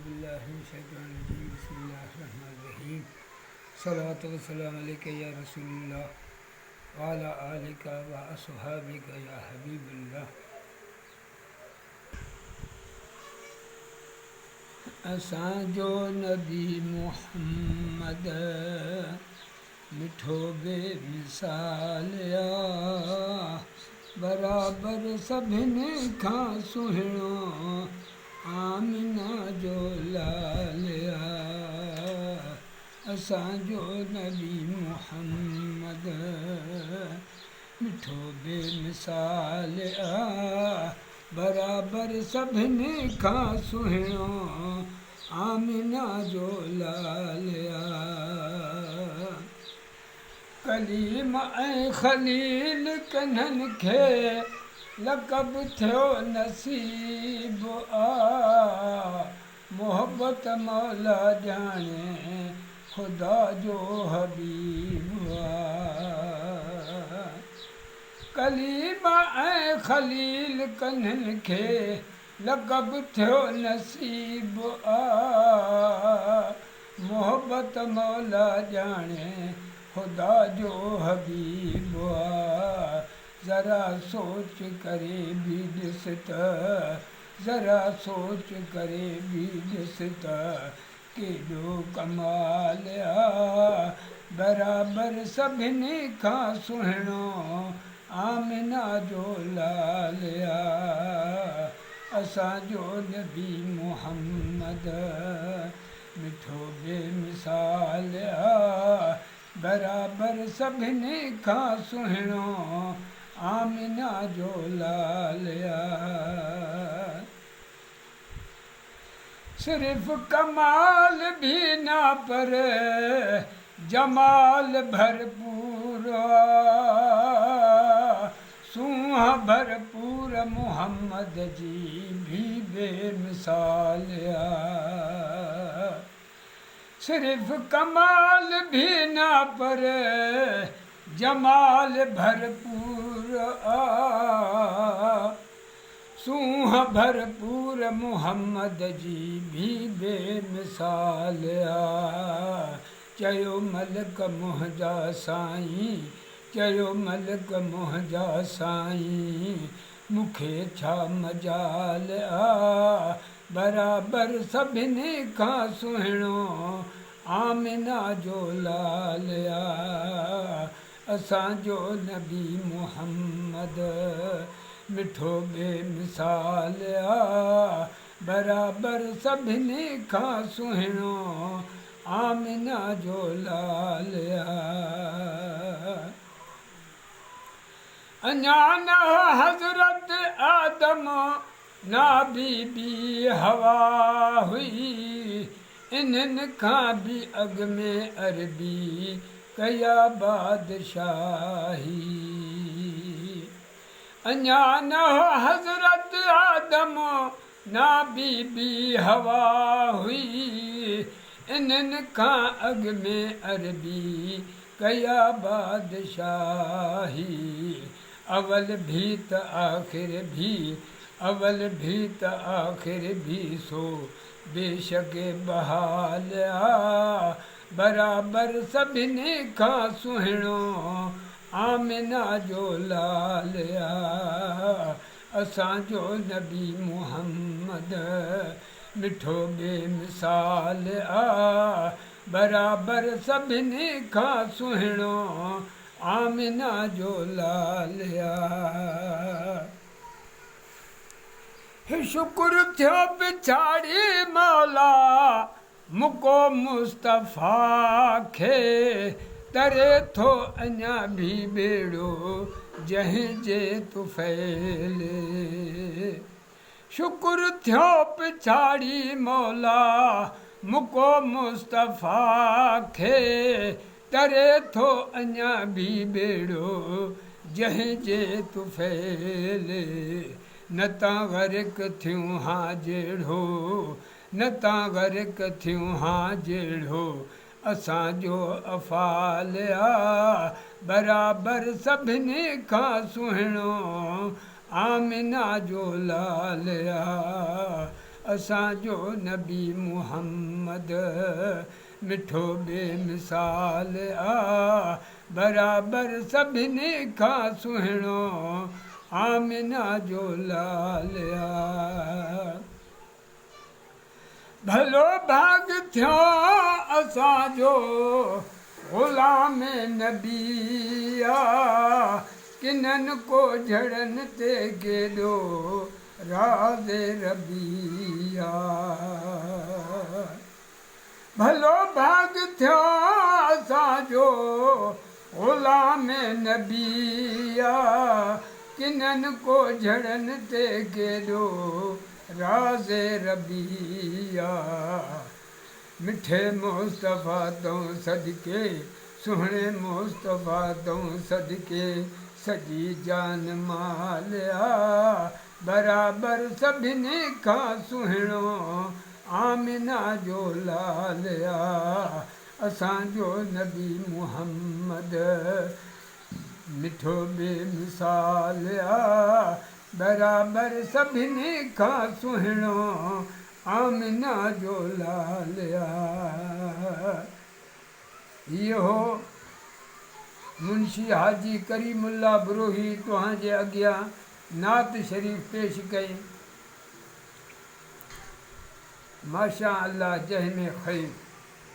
بالله من الشيطان الرجيم بسم الله الرحمن الرحيم صلوات و سلام عليك يا رسول الله وعلى آلك واصحابك يا حبيب الله. اسان جو نبي محمد مٺو بي مثال آ، برابر سڀني کان سهڻو آمنه جو لال آ. اسان جو نبي محمد مٺو بي مثال آ، برابر سڀني کان سهڻو آمنه جو لال آ. ڪليم ۽ خليل ڪنھن کي لقب ٿيو نصيب آ. محبت مولا ڄاڻي خدا جو حبيب آ. ڪليم ۽ خليل ڪنھن کي لقب ٿيو نصيب آ. محبت مولا ڄاڻي خدا جو حبيب آ. ذرا سوچ ڪري به ڏس ته ذرا سوچ ڪري به ڏس ته ڪيڏو ڪمال آ. برابر سڀني کان سهڻو آمنه جو لال آ. اسان جو نبي محمد مٺو بي مثال آ. برابر سڀني کان سهڻو آمنه جو لال آ. صرف ڪمال به نه پر جمال ڀرپور آ. سونهن ڀرپور محمد جي ڀي بي مثال آ. صرف ڪمال ڀي نه پر جمال ڀرپور آ. سونهن ڀرپور محمد جي ڀي بي مثال آ. چيو ملڪ منهنجا سائين، چيو ملڪ منهنجا سائين، مون کي ڇا مجال آ. برابر سڀني کان سهڻو آمنه جو لال آ. اسان جو نبي محمد مٺو بي مثال آ. برابر سڀني کان سهڻو آمنه جو لال آ. اڃا نه حضرت آدم نا بي بي حوا هئي، انهن کان به اڳ ۾ عربي ڪيا بادشاهي. اڃا نه حضرت آدم نا بي بي حوا هئي، انهن کان اڳ ۾ عربي ڪيا بادشاهي. اول ڀي ته آخر ڀي، اول ڀي ته آخر ڀي سو بيشڪ بحال آ. برابر سڀني کان سهڻو آمنه جو لال آ. اسان جو نبي محمد مٺو بي مثال آ. برابر سڀني کان سهڻو آمنه جو لال آ. شڪر ٿيو پڇاڙي مولا مڪو مصطفيٰ کي، تري ٿو اڃا ڀي ٻيڙو جنهن جي طفيل. شڪر ٿيو پڇاڙي مولا مڪو مصطفيٰ کي، تري ٿو اڃا ڀي ٻيڙو جنهن جي طفيل. نه تان غرق ٿيون ها جهڙو، نه تان غرق ٿيون ها جهڙو اسان جو افعال آ. برابر سڀني کان سهڻو آمنه جو لال آ. اسان جو نبي محمد مٺو بي مثال آ، برابر سڀني کان سهڻو آمنه جو لال آ. ڀلو ڀاڳ ٿيو اسان جو غلام نبي آ، ڪنن ڪوجهڙن تي ڪيڏو راز ربي آ. ڀلو ڀاڳ ٿيو اسان جو غلام نبي آ، ڪنن ڪوجهڙن تي ڪيڏو راز ربي آ. مٺي مصطفيٰ تون صدقي، سهڻي مصطفيٰ تون صدقي، سڄي جان مال آ، برابر سڀني کان سهڻو آمنه جو لال آ، اسان جو نبي محمد مٺو بي مثال آ، برابر سڀني کان سهڻو آمنه جو لال آ. هيء هو منشي حاجي ڪريم الله بروهي توهان جي اڳيان نعت شريف پيش ڪئي. ماشاء الله جنهن ۾ خير.